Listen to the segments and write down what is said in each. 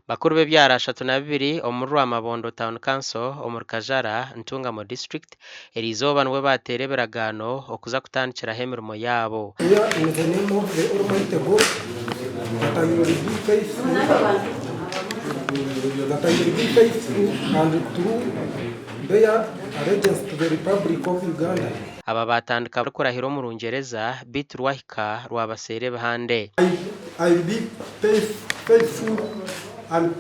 Bakuru b'ebyaro 32 omuri Rwamabondo Town Council omuri Kajara, Ntungamo District eriizooba nibwo baateera ebiragaano okuza kutandikiraho emirimo yaabo. Swear in the name of the Almighty God that I will be faithful, that I will be faithful and true, bear allegiance to the Republic of Uganda. Aba baatandika barikurahira omu Rungyereza beitu rwahika rwabaseera ebihande. I will be faithful and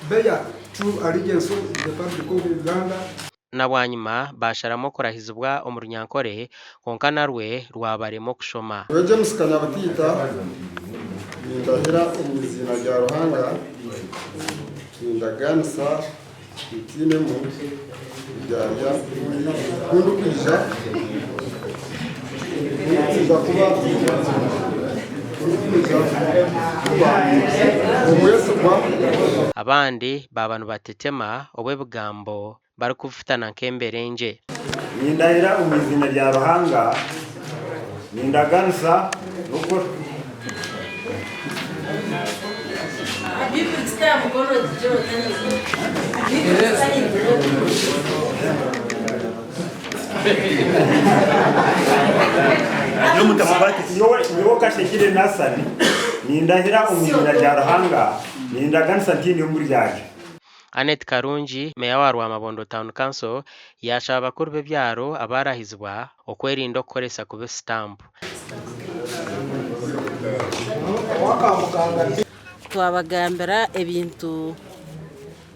bear true allegiance to the Republic of Uganda. Na bwanyima baasharamu okurahizibwa omu Runyankore kwonka narwe rwabarema okushoma. Nyowe James Kanyabutiita nindahira omu iziina rya Ruhanga, nindagaanisa ntiinemu buryarya ku ndikwija kuba omwesigwa. Abandi baaba nibatetema obu ebigambo barikubifutana nk'emberengye. Nindahira omu iziina rya Ruhanga, nindaganisa n'oku. Nyowe Kashekire Nasani, nindahira omu iziina rya Ruhanga, nindaganisa ntiine omuryarya. Annet Karungi, Meeya wa Rwamabondo Town Council yaashaba abakuru b'ebyaro abaarahizibwa okwerinda okukoresa kubi sitampu. Twabagambira ebintu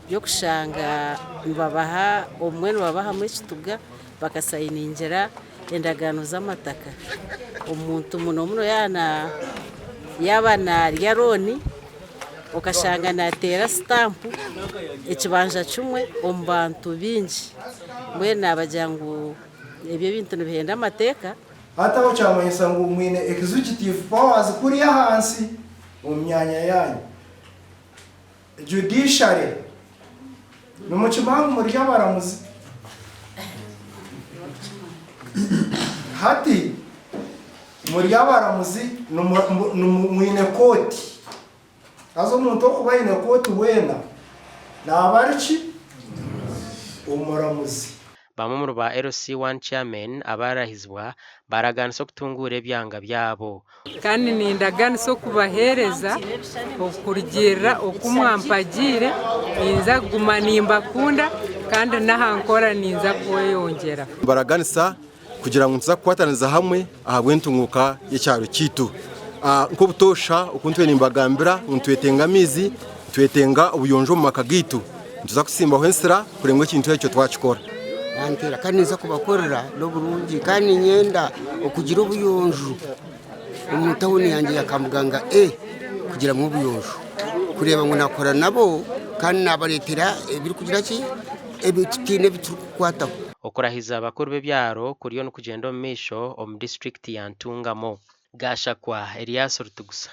by'okushanga nibabaha obumwe nibabahamu ekituga bakasayiningira endagaano z'amataka. Omuntu muno muno yaaba naarya looni okashanga naateera sitampu ekibanja kimwe omu bantu baingi. Mbwenu naabagira ngu ebyo ebintu nibihenda amateeka. Hati aho kyamanyisa ngu mwine executive powers kuriya ahansi omu myanya yanyu. Judiciary, nimukimanya ngu muri abaramuzi? Hati muri abaramuzi mwine kooti. Haza omuntu orikuba aine kooti weena naaba ari ki? Omuramuzi. Bamwe omuri ba LC1 Chairmen abaarahizibwa baaragaanisa okutunguura ebyanga byabo. Kandi nindaganisa okubaheereza okurugiirira oku mwampagiire, ninza kuguma nimbakunda kandi n'aha nkora ninza kweyongyera. Nibaraganisa kugira ngu nituza kukwataniriza hamwe ahabw'entunguuka y'ekyaro kyaitu. Nk'obutoosha oku ntwire nimbagambira ngu nitwetenga amaizi, nitwetenga obuyonjo omu maka gaitu. Nituza kutsimbaho ensira kureba ngu ekintu ekyo twakikora. Bantera kandi ninza kubakorera n'oburungi kandi niinyenda okugira obuyonjo omu tawuni yangye ya Kamuganga A kugiramu obuyonjo kureeba ngu nakora nabo kandi nabareetera ebirikugira ki ebi tutaine ebi turikukwataho. Okurahiza abakuru b'ebyaro kuriyo nikugyenda omu maisho omu disiturikiti ya Ntungamo. Gashakwa Elias Rutugusa.